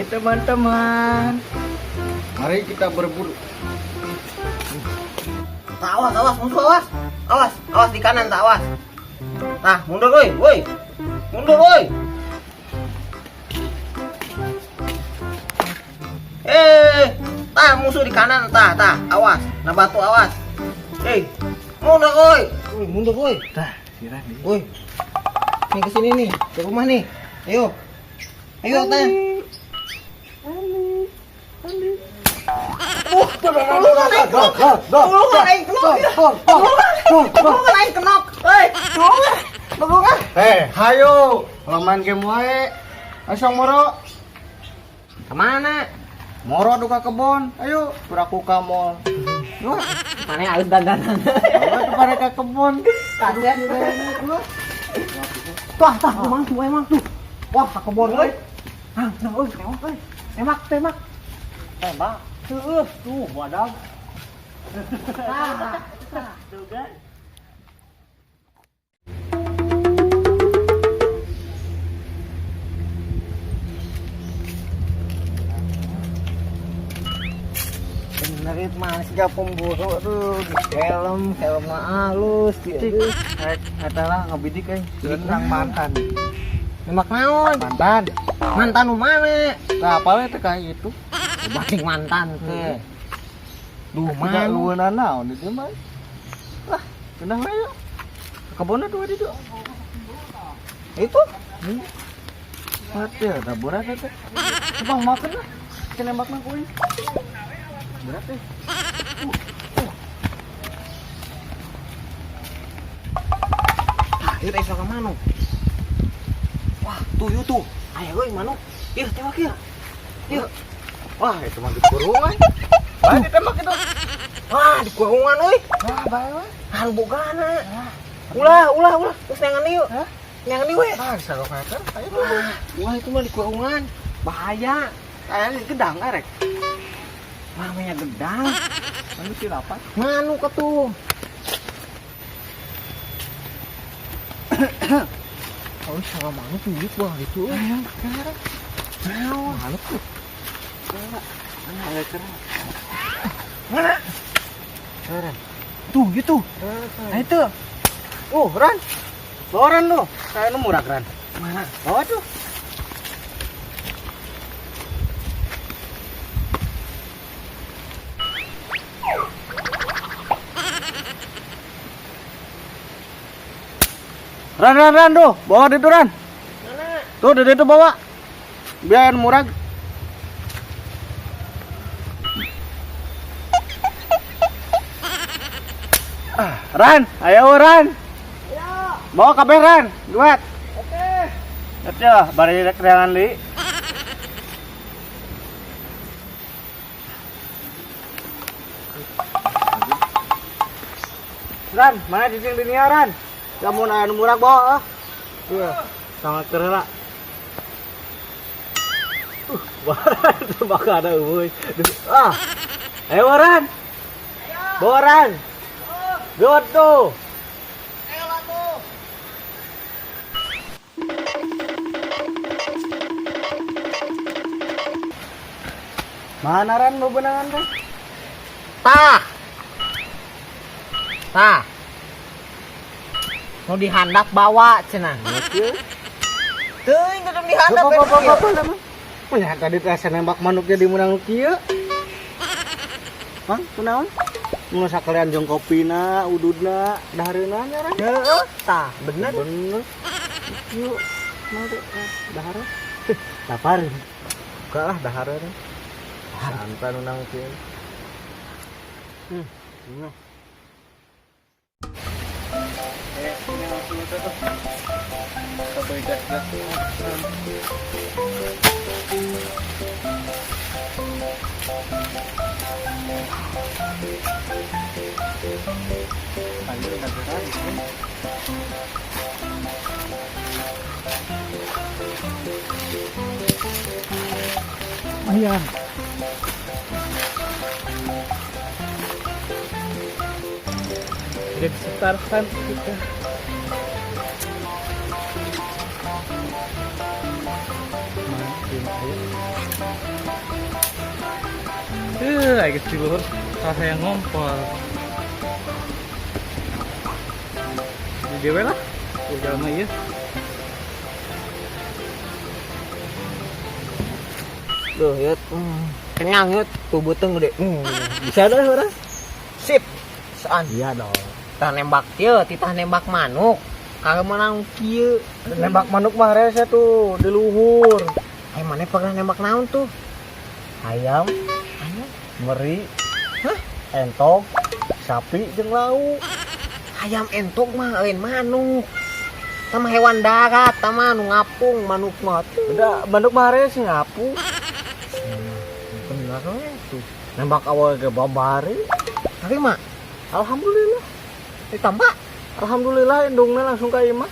Hai teman-teman. Mari kita berburu. Tah, awas, awas, musuh, awas. Awas, awas di kanan, tah, awas. Nah, mundur, woi, woi. Mundur, woi. Eh, tah musuh di kanan, tah, tah, awas. Nah, batu awas. Eh, mundur, woi. Woi, mundur, woi. Tah, si Rani. Woi. Nih ke sini nih, ke rumah nih. Ayo. Ayo, tah. Tulungan aing kenok. Tulungan aing kenok. Tulungan aing kenok. Woi, tulungan. Tulungan. Eh, hayo. Kalau main game wae. Ayo moro. Kemana? Moro duka kebon. Ayo, puraku ka mall. Wah, mana alus dandanan. Ayo tuh pada ke kebon. Kasihan. Wah, tah, emang tuh, emang tuh. Wah, ke kebon euy. Ah, nah euy, tembak euy. Tembak, tembak. Tembak. Heeh. Tuh, wadah. Tah, tuh kan. Bener itu mah siga pemburu aduh, di helm, helm halus gitu. Rek, eta lah ngabidik euy. Tentang mantan. Nembak naon? Mantan. Mantan nu mana? Tah, apal teh kayak gitu. Banding mantan teh. Duh, Mana manuk. luweuna naon itu mah. Lah, pindah we yuk. Ke kebunna tuh di ditu. Itu Mati ya, dah berat teh. Bang makan lah. Kena nembak mah kuy. Berat teh. Ah, ieu teh sama manuk. Wah, tuh ieu tuh. Aya euy manuk. Ieu tembak ieu. Ieu. Wah, itu mah di kurungan. Bae ditembak itu. Wah, di kurungan euy. Wah, bae we. Anu bogana. Ulah, ulah, ulah. Terus neangan ieu. Hah? Neangan ieu we. Ah, bisa kok meter. Ayo. Wah, wah itu mah di kurungan. Bahaya. Kayaknya gedang erek. Wah, namanya gedang. Anu si lapat. Manuk atuh. Oh, sama manuk duit wah itu. Ayo, keren. Naon? Manuk tuh. Mana ada keren. Mana? Keren. Tuh, itu. Nah itu. Oh, Ran. Bawa Ran lu. Kayaknya murah Ran. Mana? Bawa tuh. Ran, Ran, Ran tuh, bawa itu Ran. Mana? Tuh, dari itu bawa. Biar murah. Ah, Ran, ayo Ran. Bawa kabeh Ran, duet. Oke. Lihat ya, bari rek reangan deui. Ran, mana cicing di nia, Ran? Lamun aya nu murah bawa ah. Iya, sangat keren lah. Waran tuh bakal ada euy. Ah. Ayo Ran. Bawa Ran. Duet tuh. Ayo lah tuh. Mana Ran bebenangan teh? Tah. Tah. Nu dihandap bawa cenah. Teuing kudu dihandap Apa apa eta apa apa. Punya tadi teh asa nembak manuknya di menang kieu. Mang, kunaon? Mun sakalian jeung kopina, ududna, dahareuna nya Ran. Heeh, tah, bener. Bener. Yuk, mau deh, dahar. Lapar. Buka lah dahareuna. Santai nu nang kieu. Hmm. Eh, ini langsung itu tuh. Sampai gas-gas. Ayo, dageran. Lumayan. Tidak disetarkan kita. Makin ayo. Eh, geus di luhur yang ngompol. Di dewe lah. Udah mah ieu. Duh, yut. Kenyang yut, tuh beuteung gede. Bisa dah orang. Sip. Saan. Iya dong. Tah nembak ieu, titah nembak manuk. Kagak menang kieu. Nembak manuk mah rese tuh di luhur. Eh, mana pernah nembak naon tuh? Ayam, Ayam. meri, Hah? Entog, sapi jeung lauk. Ayam entok mah lain manuk. Tama hewan darat, tama nu ngapung manuk mah tuh. Udah manuk mah rese ngapung. Bener we tuh. Nembak awal ke babari. Tapi mah Alhamdulillah. ditambah Alhamdulillah indungna langsung ka imah.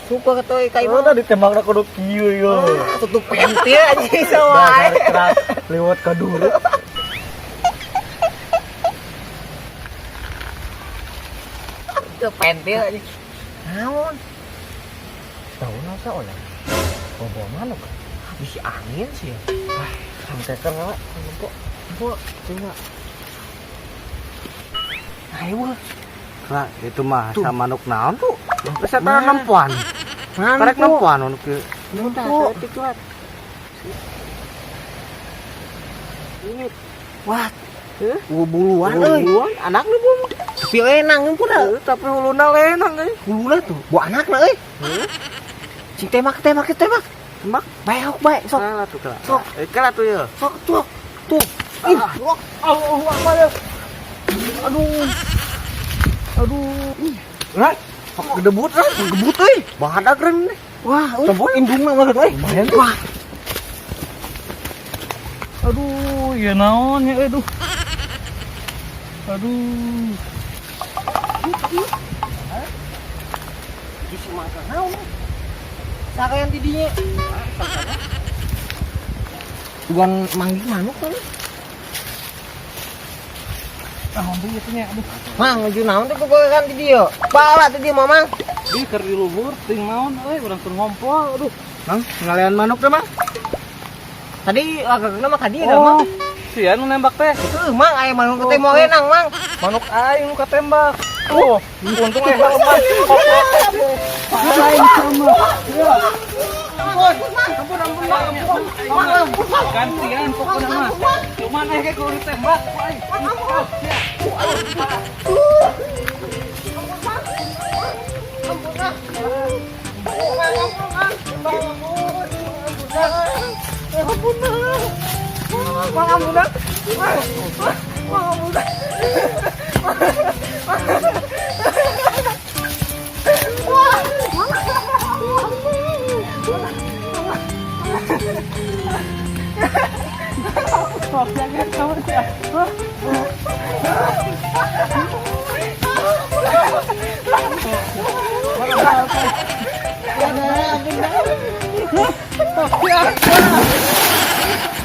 suka ketoi ka Oh, imah. tadi ditembak kudu kieu yo. Ah, tutup pentil aja sama. Dasar keras liwat ka duru. Tutup pentil aja. Naon? Tahu nasa oleh. Bawa manuk. Habis angin sih ya. Sampai lah, nempo. Nempo. Cuma. Ayo. Lah, itu mah Tuh. sama manuk naon tuh? Bisa Nah. nempoan. Karek nempoan manuk ieu. Nempo. Ini Wah, Heh? buluan euy. Buluan anak nu bulu. Tapi lenang nempo dah. Tapi huluna lenang euy. Huluna tuh, buah anakna euy. Cing tembak tembak tembak. Tembak. Bae hok bae sok. Kalah tuh kalah. Sok. Eh kalah tuh ya. Sok tuh. Tuh. Ih, wah. Allahu Akbar. Ya. Aduh. Aduh. Lah, gedebut lah, Gebut euy. Bahadak ren nih. Wah, euy. Tembok Indungna banget euy. Lumayan tuh. Wah, Aduh, ya naon ya aduh. Aduh. di si mangka naon. Sakayan di dinya. Tuan manggih manuk kan? Ah, deui ieu nya aduh. Mang, nuju naon teh kan di dieu. Bala teh dieu mamang. Di keur di luhur ting naon euy urang keur ngompol aduh. Mang, ngalian manuk teh, Mang. Tadi lagagna mah ka dieu dah, Mang. Oh, sia nu nembak teh. Heuh, Mang, aya manuk teh moal enang, Mang. Manuk aing nu katembak. Oh, untung aya lepas. Aing sama. Ampun, ampun, Mang. Mang, ampun, Mang. Gantian pokoknya mah. Cuman eh kayak kudu ditembak. Aing. Ampun, Mang. Mang, ampun, Mang. Mang, ampun, Mang.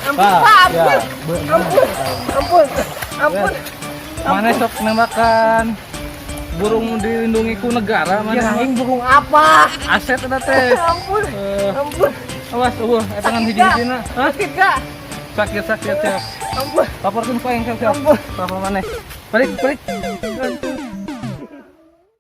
Ampun, ampun, ampun, ampun. Mana sok nembakan burung dilindungi ku negara mana? Kirain burung apa? Aset eta teh. Ampun, Eh, ampun. awas eueuh eta ngan Sakit hiji-hijina. Hah? Sakit gak? Sakit sakit siap. Ampun. Laporkeun ku aing siap siap. Ampun. Lapor maneh. Balik balik.